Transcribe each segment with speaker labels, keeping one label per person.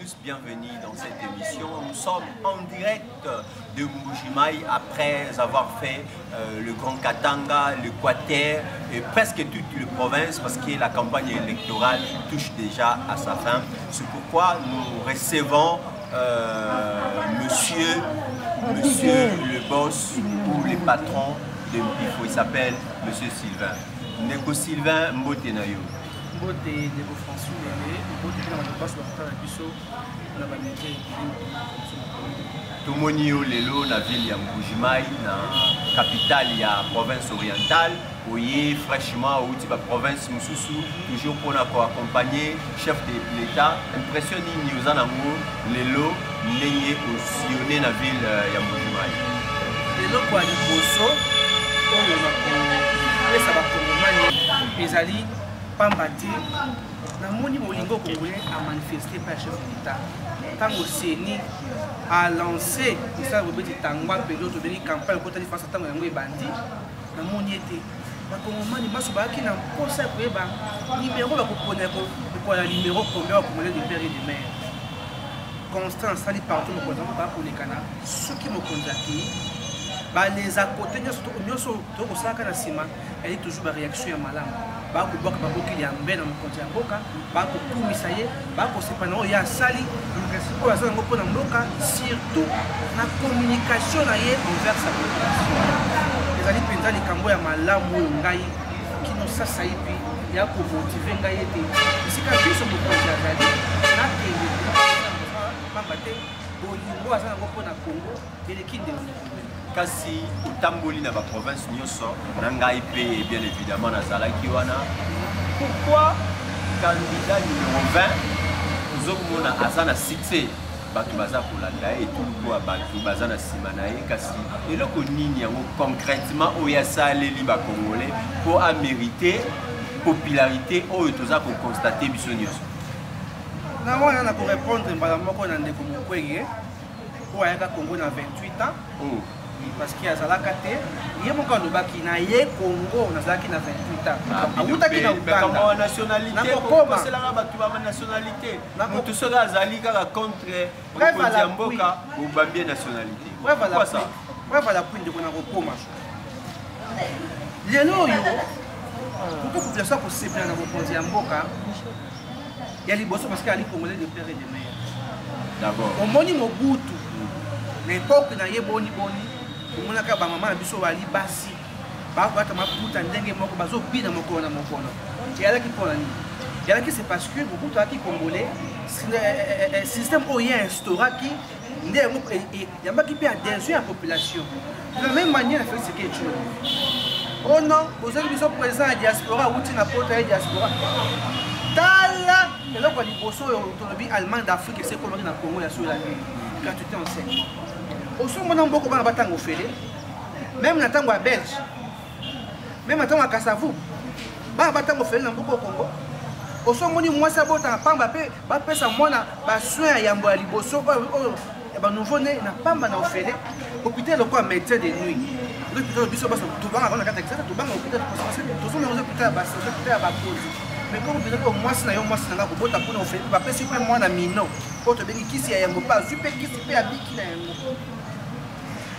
Speaker 1: tous, bienvenue dans cette émission. Nous sommes en direct de Mbujimayi après avoir fait le Grand Katanga, l'Équateur et presque toute la province parce que la campagne électorale touche déjà à sa fin. C'est pourquoi nous recevons monsieur le boss ou le patron de Mpifo. Il s'appelle monsieur Sylvain. Ndeko Sylvain, mbote na yo.
Speaker 2: Mbote ndeko François Lele, mbote na bato baso bakotala biso na ba média ebele.
Speaker 1: Tomoni yo lelo na ville ya Mbujimayi, na capitale ya province orientale. Oye fraîchement outi ba province mosusu, toujours mpona koaccompagner chef de l'État. Impression nini oza nango lelo ndenge osillonne na ville ya Mbujimayi?
Speaker 2: Eloko ya liboso oyo nakopesa bakongomani ezali pamba te namoni bolingo congolais amanifeste epai ya chef de l'État ntango CENI alancé esala bobeti tangwa mpenza tobengi campagne okotali France. Ntango yango ebandi, namoni ete bakongomani baso bayaki na mposa ya koyeba nimero bakopona ekola nimero combien. Bakongolais de père et de mère, constant asali partout. Mokonzi yango bakolekana soki mokonzi akei, baleza kote nyonso tokosalaka na nsima eyali toujours baréaction ya malamu. Bakobwaka babokili ya mbe na mokonzi ya mboka, bakokumisa ye, bakosepa na oyo ye asali, oyo aza yango mpona mboka, surtout na communication na ye envers sa population. Ezali mpenza likambo ya malamu oyo ngai kino sasa yipi ya komotiver ngai ete esika biso mokonzi azali nakende, pamba te bolingo aza nango mpona Congo eleki ndelo.
Speaker 1: Kasi otamboli na baprovince nyonso na ngai mpe bien évidemment nazalaki wana. Pourquoi candidat numéro 20 ozokomona aza na succès, bato baza kolanda ye, etuluku ya bato baza na nsima na ye? Kasi eloko nini yango concrètement oyo asaleli bacongolais mpo amérite popularité oyo toza koconstater biso nyonso?
Speaker 2: Na wana na korépondre mbala moko na ndeko Mokwege oyo ayaka Congo na 28 ans.
Speaker 1: Oh.
Speaker 2: Parce que azalaka te, ye moko alobaki na ye Congo nazalaki na 28 ans, awutaki na Uganda.
Speaker 1: Nationalité, koselaka bato ba nationalité. Moto soki azali kaka contre mokonzi ya mboka, obambie nationalité.
Speaker 2: Pourquoi ça? Preuve à l'appui, ndeko, na kokoma lelo oyo pourquoi population akosepela na mokonzi ya mboka ya liboso? Parce que ali congolais de père et de mère.
Speaker 1: D'abord.
Speaker 2: Omoni Mobutu na époque na ye, boni boni omonaka bamama na biso bali basi bakolata maputa ndenge moko, bazobina mokolo na mokolo? Eyalaki mpona nini? Eyalaki c'est parce que Mobutu ayaki congolais. Système oyo ye instauraki nde yango yambaki mpe adhésion ya population. De la même manière na Félix Tshisekedi Tshilombo. Oh non, bozali biso président ya diaspora, awuti na poto ya diaspora. Tala eloko ya liboso oyo tolobi Allemagne d'Afrique ese ekomaki na Congo ya solo ya nini? Gratuité enseignement. Osomona mboko bana batanga ofele, même na ntango ya Belge, même na ntango ya Kasavu, bana batanga ofele na mboka Congo? Osomoni mwasi abotaka pamba mpe bapesa mwana basoin ya yambo ya liboso oyo ya banouveau né na pamba na ofele? Hôpital lokola Médecin de Nuit, hôpital biso baso tobangaka na kati ya Kisasa, tobanga hôpital, tozomona hôpital ya basi, hôpital ya bakonzi. Mais comme hôpital oyo mwasi na yo, mwasi na nga kobota mpona ofele, bapesi mpe mwana mino oyo tobengi kisi ya yango, mpe azwi mpe kisi mpe abiki na yango.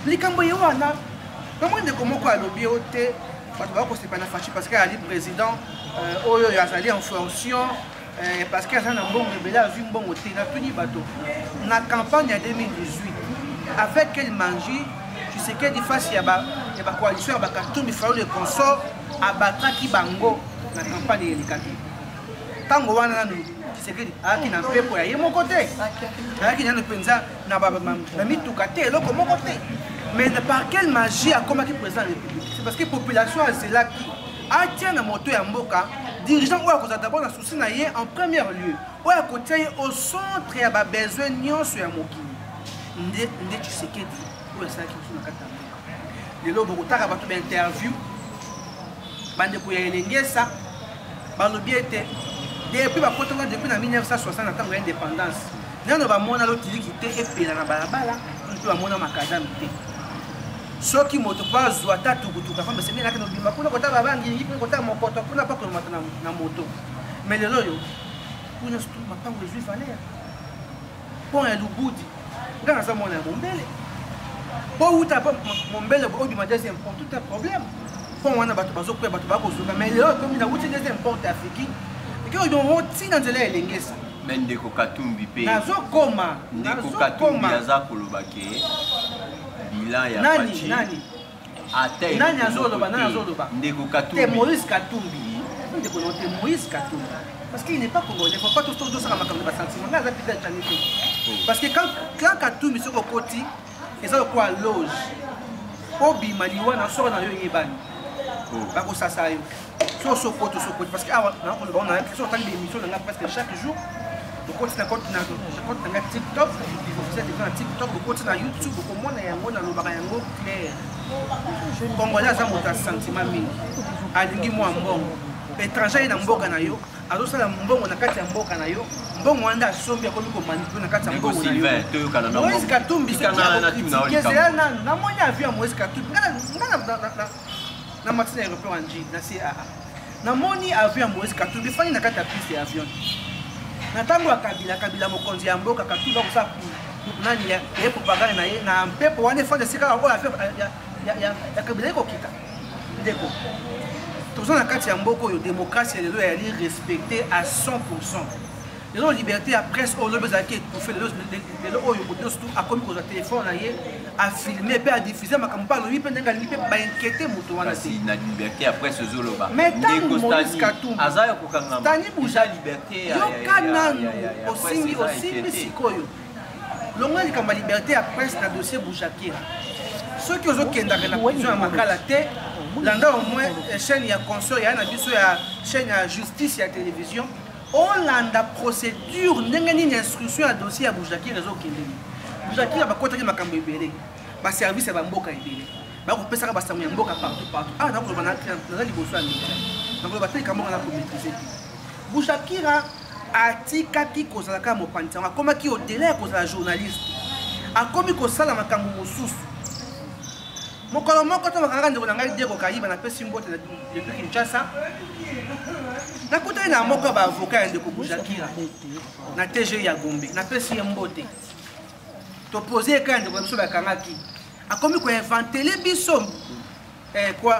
Speaker 2: Likambo ye wana, namoni ndeko moko alobi yo te bato bakosepa na Fatshi parce que azali président oyo azali en fonction, parce que aza na mbongo ebele, azwi mbongo te. Natuni bato, na campagne ya 2018, avec quelle magie Tshisekedi face ya bacoalition ya baKatumbi, Fayulu et consort abataki bango na campagne elekaki? Ntango wana nanu Tshisekedi ayaki na mpepo ya ye moko te, ayaki nanu mpenza na mituka te, eloko moko te. Mais par quelle magie akomaki président de la République? C'est parce que population azelaki atia na moto ya mboka dirigeant oyo akozala d'abord na souci na ye en premier lieu, oyo akotia ye au centre ya babesoin nyonso ya mokili. Nde Tshisekedi oyo asalaki biso na kati ya mboka. Lelo bokotaka bato bainterview, bandeko ya Elengesa balobi ete depuis bakotanga, depuis na 1960 na ntango ya indépendance, nano bamona lotiliki te epela na balabala mpe bamona macadam te. Soki moto mpo azwa ata tukutuku afamba, esengeli akende obima kuna kota babangingi, kuna kota mokoto, kuna mpo akolomata na moto. Mais lelo oyo kuna surtout mapango ezwi valeur. Pont ya Lubudi. Nga naza mwana ya Mombele. Bowuta Mombele obima deuxième pont, tout un problème. Pont wana bato bazokwea, bato bakozoka, mais lelo ekomi nawuti deuxième pont ya Afriki. Eke obima ntina nzela ya Elengesa.
Speaker 1: Mais ndeko Katumbi pe
Speaker 2: nazokoma,
Speaker 1: ndeko Katumbi aza koloba ke bilan ya
Speaker 2: nani, Fatshi, nani
Speaker 1: ata
Speaker 2: nani azoloba, nani azoloba?
Speaker 1: Ndeko Katumbi.
Speaker 2: Te Moïse Katumbi, ndeko no te Moïse Katumbi, parce qu'il n'est pas congolais. Faut pas tout tosala makambo ya basentiment. Ngai aza Peter Tiani te, parce que quand Katumbi, soki okoti, eza lokola loge, obima liwa na soko na yo eyebani, bakosasa yo. So osokoti, osokoti, parce que awa nakoloba ona soki otali baémission na ngai presque chaque jour, okoti na compte na ngai TikTok officiel na TikTok, okoti na YouTube, okomona yango, nalobaka yango clair. Congolais aza moto ya sentiment mingi, alingi mwa mbongo. Étranger ye na mboka na yo, azosala mbongo na kati ya mboka na yo, mbongo wana nde asombi, akomi komanipuler na kati ya mbongo na yo. Moïse Katumbi, soki akocritiquer, zela nanu, namoni avion ya Moïse Katumbi. Nga na mati na aéroport ya Ndjili na CAA, namoni avion ya Moïse Katumbi efandi na kati ya piste ya avion. Na ntango ya Kabila, Kabila mokonzi ya mboka, Katumbi akosala nani ya ye propagande na ye na mpepo wana efandi esika oyo avion ya Kabila ekokita. Ndeko, toza na kati ya mboka oyo démocratie lelo eyali respecté à 100. Lelo liberté ya presse oyo lobi ezalaki étouffé, lelo oyo moto nyonso akomi kozwa telefone na ye, afilme mpe adiffuser makambo mpe alobi mpe ndenge alingi, mpe bainquiéter moto wana te.
Speaker 1: Na liberté ya presse ozoloba.
Speaker 2: Mais ntango Moïse Katumbi,
Speaker 1: aza ya kokangama.
Speaker 2: Stani Buja, yoka nanu, osimbi, osimbi sikoyo longola likambo ya liberté ya presse na dossier Bujakira. Soki ozokendaka na prison ya Makala te, landa au moins chaîne ya consort ya na biso, ya chaîne ya justice ya télévision, olanda procédure ndenge nini instruction ya dossier ya Bujakira ezokendeli. Bujakira bakotaki makambo ebele, baservice ya bamboka ebele bakopesaka basango ya mboka partout partout. Awa nakoloba, naza liboso ya média, nakoloba te likambo nga nakomaîtriser te. Bujakira atikaki kozala kaka mopanzi yango, akomaki au-delà ya kozala journaliste, akomi kosala makambo mosusu. Mokolo moko to bakangaka ndeko na ngai Diego Kayiba, napesi mbote depuis Kinshasa. Nakutani na moko ya baavocat ya ndeko Bujakira na TG ya Gombe, napesi ye mbote. Topose eka ya ndeko na biso bakangaki, akomi koinventer biso quoi,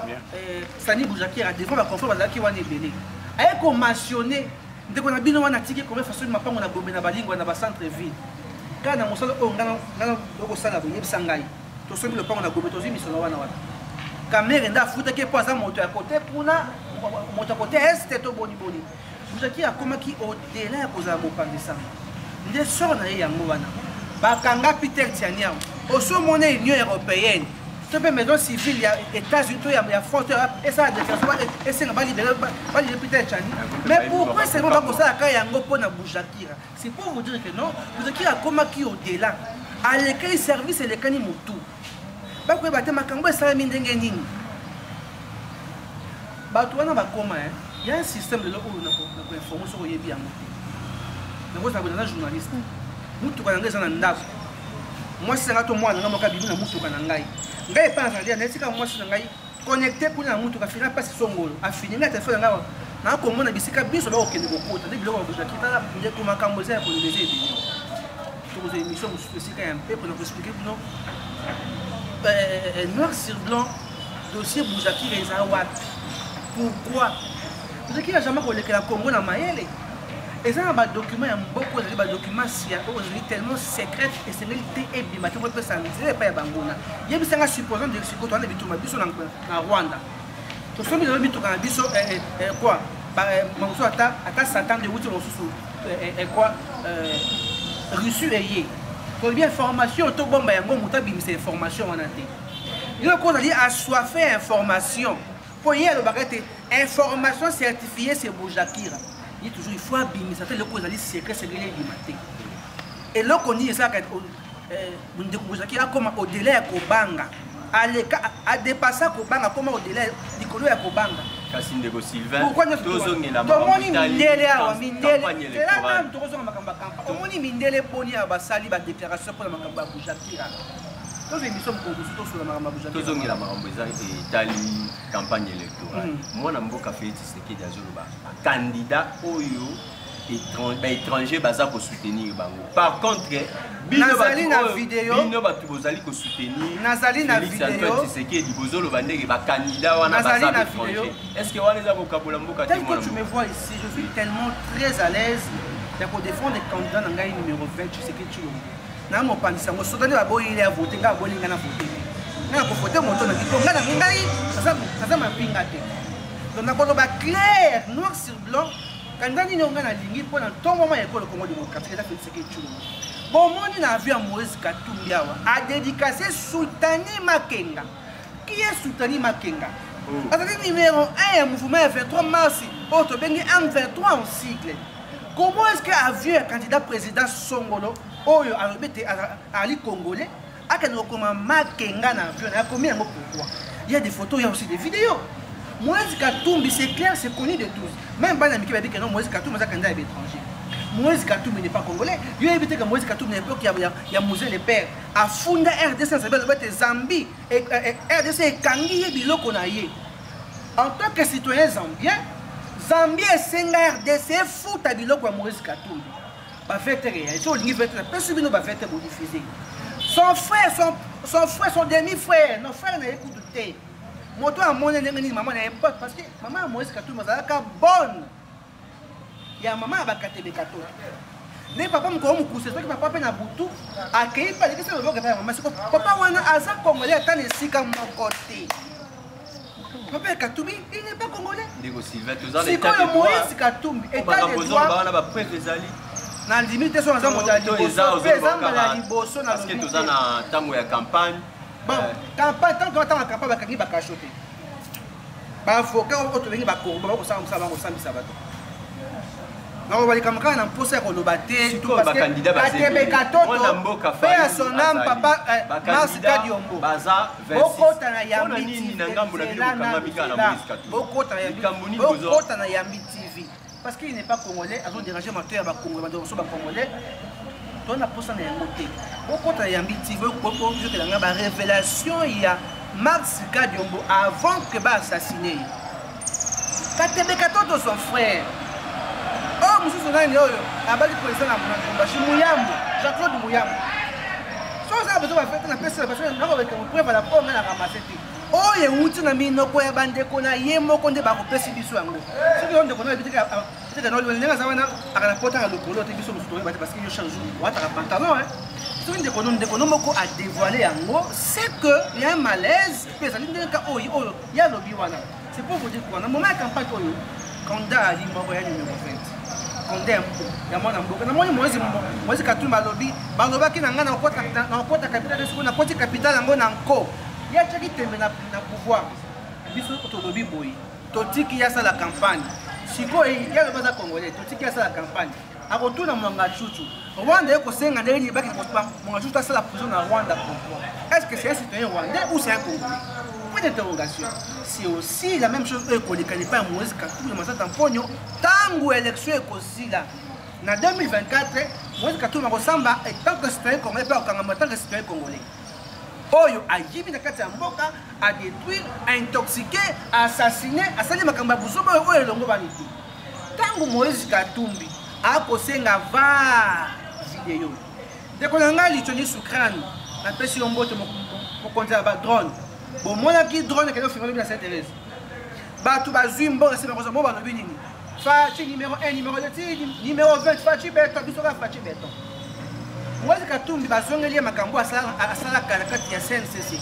Speaker 2: Sani Bujakira devant baconfrère bazalaki wana ebele, aye komentionner ndeko na bino wana atiki combien façon mapango na Gombe, na Balingwa, na bacentre ville. Kaka na mosala oyo ngana okosala, boyebisa ngai, tosombi lopango na Gombe, tozwi misolo wana wana, Kamerhe nde afutaki mpo aza moto ya kote kuna, moto ya kote este to boniboni. Buzaki akomaki au-delà ya kozala mopanzi sango. Nde sort na ye yango wana bakanga Peter Tiani awa. Osomona Union européenne to mpe maison civile ya États-Unis to ya France to esala déclaration esenga balibérer Peter Tiani? Mais pourquoi seulement bakosalaka yango mpo na Bujakira? C'est pour vous dire que non, Bujakira akomaki au-delà, alekeli service, elekani motu, bakoyeba te makambo esalami ndenge nini. Bato wana bakoma ya un système lelo oyo nakoinformer. Soki oyebi yango te, nakozala boye: naza journaliste, mutuka na ngai eza na ndako, mwasi na ngai to mwana na ngai moko abimi na mutuka na ngai, ngai epai nazali na esika, mwasi na ngai connecté kuna na mutuka, fina mpasi songolo afini ngai telefone na ngai, nakomona bisika biso bakokende kokota nde biloko babozaki. Tala ndeko, makambo eza ya koloba eza ebele. Tokozwa émission mosusu esika ya mpe mpona koexpliquer bino noir sur blanc dossier Bujakira eza wapi, pourquoi Bujakira jamais kolekela Congo na mayele. Eza na badocument ya mboka, ezali badocument sia oyo ezali tellement secrète, esengeli te ebima te, epesa nzela epai ya banguna. Yebisanga, supposons de sikoyo towana bitumba biso na Rwanda, tosombi lelo mituka na biso quoi, mosusu ata Satan de wuti, mosusu quoi, Russie eye, tolobi information tobomba yango, moto abimisa information wana te. Eloko ozali assoiffé information, mpo ye alobaka ete information certifiée, c'est Bujakira. Ye toujours il faut abimisa te eloko ezali secret, esengeli ebima te. Eloko nini esalaka ndeko Bujakira akoma au-delà ya kobanga, aleka, adépasser kobanga, akoma au-delà, likolo ya kobanga?
Speaker 1: Kasi ndeko Sylvain,
Speaker 2: tozongela. Tomoni mindele awa, mindele tela nanu, tokozonga makambo ya campagne. Omoni mindele boni awa basali badéclaration mpona makambo ya Bujakira? Tozwa émission mokolo mosusu, tosola makambo ya Bujakira.
Speaker 1: Tozongela makambo eza etali campagne électorale. Mwana mboka Félix Tshisekedi azoloba bacandidat oyo Baétranger baza kosoutenir bango. Par contre, bino
Speaker 2: Nazali
Speaker 1: bato
Speaker 2: na
Speaker 1: oyo-
Speaker 2: video.
Speaker 1: Bino bato bozali kosoutenir
Speaker 2: Nazali na
Speaker 1: Félix
Speaker 2: video.
Speaker 1: Antoine Tshisekedi, bozoloba ndenge bacandidat wana
Speaker 2: Nazali
Speaker 1: baza
Speaker 2: na
Speaker 1: baétranger.
Speaker 2: video.
Speaker 1: Est ce que wana eza kokabola mboka te,
Speaker 2: Tel que
Speaker 1: mwana
Speaker 2: tu me
Speaker 1: mboka?
Speaker 2: vois ici, je suis tellement très à l'aise ya kodéfendre candidat na ngai numéro 20, Tshisekedi Tshilombo. Na mopanzi sango, soki nde baboyeli ya vote, ngai aboyeli, ngai na vote te. Ngai nakovote moto na kito ngai na ngai naza mapinga te. Donc nakoloba clair, noir sur blanc, candidat nini oyo ngai nalingi mpo na ntongo ya ekolo Congo démocratique, eza Félix Tshisekedi Tshilombo. Bomoni na avion ya Moïse Katumbi awa, adédicace Sultani Makenga. Qui est Sultani Makenga?
Speaker 1: Oh.
Speaker 2: Azali numéro 1 ya mouvement ya 23 mars oyo tobengi M23 en sigle. Comment est ce que avion ya candidat président songolo oyo alobi ete ali congolais akende kokoma Makenga na avion na akomi yango? Pourquoi? Il y a des photos, il y a aussi des vidéos. Moïse Katumbi, c'est clair, c'est connu de tous, même bana mike bayebi que non, Moïse Katumbi aza candidat ya baétranger. Moïse Katumbi n'est pas congolais. Yo yebi te que Moïse Katumbi, na époque ya Mzee le père, afunda RDC na Zambie, alobi ete Zambie, RDC ekangi ye biloko na ye en tant que citoyen zambien. Zambie esenga RDC efuta biloko ya Moïse Katumbi. Bavetere ya so olingi vetere, apesi bino bavetere, bodiffuse. Son frère, son frère, son demi frère, non, frère na ye kutu te. Moto amoni ndenge nini mama na ye, parce que mama ya Moïse Katumbi azalaka bonne ya mama ya Bakatebe Katoto nde papa mokolo mokuse. Soki papa mpe na butu akei mpe alekisi loboko epai ya mama, siko papa wana aza congolais ata na esika moko te. Papa ya Katumbi, il n'est pas congolais.
Speaker 1: Ndeko Sylvain, toza na état
Speaker 2: Sikoyo
Speaker 1: de droit.
Speaker 2: Moïse Katumbi, état
Speaker 1: Makambo
Speaker 2: de
Speaker 1: ozoloba
Speaker 2: droit
Speaker 1: wana, bapreuve ezali?
Speaker 2: Na ndimi te. So naza moto ya
Speaker 1: To
Speaker 2: liboso
Speaker 1: eza
Speaker 2: mpe eza
Speaker 1: ozoloba
Speaker 2: mbala ya
Speaker 1: kaka
Speaker 2: liboso.
Speaker 1: Parce que toza na ntango ya campagne.
Speaker 2: Bon, campagne, tant que ntango ya campagne, bakangi bakasho te. Baavocat oyo tobengi bakoroba bakosala mosala, bakosambisa bato. Nakobalika kaka na mposa ya koloba te.
Speaker 1: Sikoyo bacandidat baza
Speaker 2: Katebe
Speaker 1: ebele.
Speaker 2: Katoto
Speaker 1: Mwana mboka
Speaker 2: mpe ya
Speaker 1: Fayulu
Speaker 2: son âme
Speaker 1: azali.
Speaker 2: papa Mars
Speaker 1: Bacandidat
Speaker 2: Kadiombo.
Speaker 1: baza 26.
Speaker 2: Bokota na
Speaker 1: Mpona
Speaker 2: Yambi
Speaker 1: nini
Speaker 2: TV.
Speaker 1: na ngambo na bino
Speaker 2: Nzela
Speaker 1: bokangami kaka na
Speaker 2: nzela.
Speaker 1: Moïse Katumbi?
Speaker 2: Bokota na Yambi-
Speaker 1: Likambo nini bozo-
Speaker 2: Bokota na Yambi TV, parce qu'il n'est pas congolais, azodéranger mato ya bacongolais, bandeko mosusu bacongolais to na posa na yango te. Bokota na Yambi TV, ozokela nga barévélation ya Max Kadiombo avant que baassassine ye. Katebe Katoto, son frère oyo mosusu nani oyo abali président na Lubumbashi, Muyambo, Jean-Claude Muyambo. So oza na besoin bafete, napesi parce que nakobeka preuve na oyo ngai na ramase te, oyo ewuti na minoko ya bandeko na ye moko nde bakopesi biso yango. Soki yo ndeko na yebi teke ndenge aza wana, akana pota na lokolo te, biso mosusu toyeba te, parce que yo chaque jour oataka pantalon. Soki ndeko no moko adévoile yango, c'est que y a un malaise mpe ezali ndenge ka oyo oyo ye alobi wana. C'est pour vous dire quoi? Na moment ya campagne oyo, candidat ali moko ya numéro 20, candidat ya mwana mboka. Namoni Moïse Katumbi alobi, balobaki na ngai nakokota capitale. Sikoyo nakoti capitale yango na nko. Ye atiaki tembe na pouvoir. Biso tolobi boye, totiki ye asala campagne. Sikoyo ye alobi aza congolais, totiki ye asala campagne. Akotuna Mwangachuchu, Rwanda ye kosenga ndenge nini bakende Mwangachuchu asala prison na Rwanda? Pourquoi? Est ce que c'est un citoyen rwandais ou c'est un congolais? Point d'interrogation. C'est aussi la même chose oyo ekoleka epai ya Moïse Katumbi, Matata Mponyo. Ntango élection ekosila na 2024, Moïse Katumbi akosamba en tant que citoyen congolais mpe akokangama en tant que citoyen congolais oyo ayibi na kati ya mboka, adétruire, aintoxiqué, assassiné, asali makambo ya buzoba oyo oyo elongo bani te. Ntango Moïse Katumbi akosenga VAR video, ndeko na ngai Litoni Sukrani, napesi yo mbote, mokonzi ya badrone. Bomonaki drone ekende ofinga lobi na Saint Thérèse, bato bazwi mbongo nsima kozwa mo balobi nini? Fatshi numéro 1, numéro 2 ti numéro 20, Fatshi béton. Biso kaka Fatshi béton. Moïse Katumbi, bazongeli ye makambo asalaka na kati ya CNCC.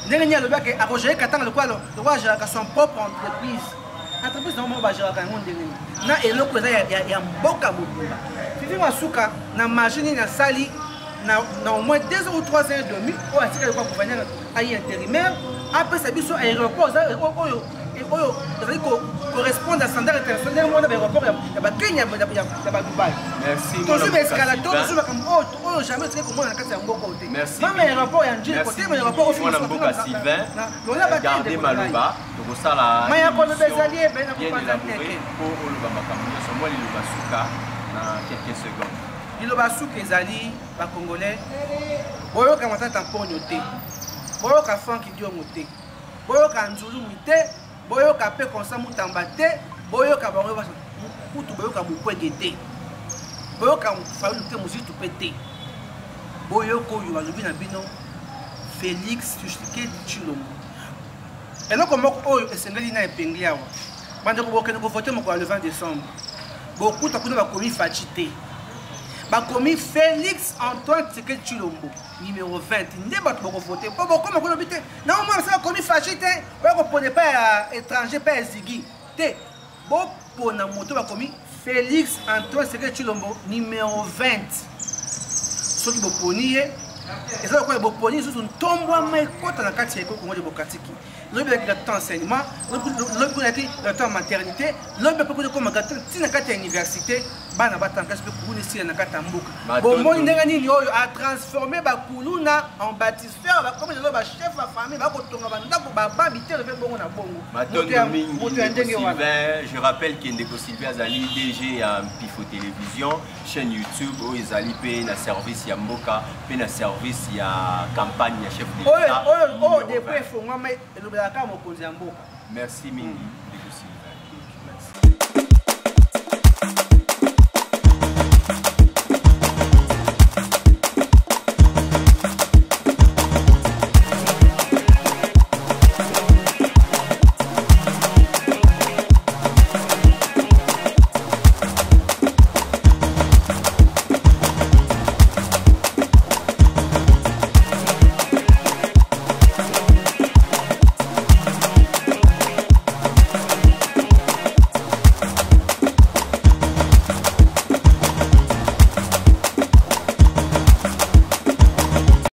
Speaker 2: Ndenge nini alobaki akogérer Katanga lokola agéraka son propre entreprise? Entreprise nango moko bagéraka yango ndenge nini na eloko eza ya mboka mobimba? Fifi Masuka, na magie nini asali na au moins 2 heures ou 3 heures et demi oyo atikali kwa gouverneur ayi intérimaire, apesa biso aéroport oyo oyo ezali correspondre à standard international, ndenge mona baéroport ya baKenya, ya baDubai? Tozwi baescalator, tozwi makambo oyo jamais totikali komona na kati ya mboka oyo te. Même aéroport ya Njili, kotema aéroport.
Speaker 1: Mwana mboka Sylvain, garde maloba, tokosala
Speaker 2: Maya koloba ezali ebele na
Speaker 1: bien
Speaker 2: kopanza
Speaker 1: élaboré
Speaker 2: teke.
Speaker 1: mpo oloba makambo nyonso. Mwa liloba suka na quelques secondes.
Speaker 2: Liloba suka ezali: bacongolais, boyoka Matata Mponyo te, boyoka Frank Diongo te, boyoka Nzulumu te, boyoka mpe Constant Mutamba te, boyoka bango kutu, boyoka Mukwege te. Boyoka Fayulu te, Muzito mpe te. Boyoka oyo balobi na bino, Félix Tshisekedi Tshilombo. Eloko moko oyo esengeli na epengli awa, bandeko, bokende kovote mokolo ya le 20 décembre, bokuta kuna bakomi Fatshi te, bakomi Félix Antoine Tshisekedi Tshilombo numéro 20. Nde bato bakovote mpo bokoma kuna bi te na omona se bakomi Fatshi te, oya kopona epai ya étranger mpe ya zigi te. Bopona moto bakomi Félix Antoine Tshisekedi Tshilombo numéro 20. Soki boponi ye, eza lokola boponi lisusu ntombwama ekota na kati ya ekolo Congo démocratique. Lobi ezalaki gratuité enseignement, lobi kuna ezalaki gratuité maternité, lobi mpe kuna ekoma gratuité ntina kati ya université, bana batanga kasi mpe kuluna esila na kati ya mboka. Bomoni ndenge nini oyo atransforme bakuluna en bâtisseur, bakomi lelo bachef ya famille, bakotonga bandako, baba bitelo mpe bongo na bongo.
Speaker 1: Matondo mingi, ndeko Sylvain. Je rappelle que ndeko Sylvain azali DG ya Mpifo Télévision, chaîne YouTube oyo ezali mpe na service ya mboka mpe na service ya campagne ya chef de
Speaker 2: l'État. Oyo depuis efongwama elobelaka mokonzi ya mboka.
Speaker 1: Merci mingi, ndeko Sylvain.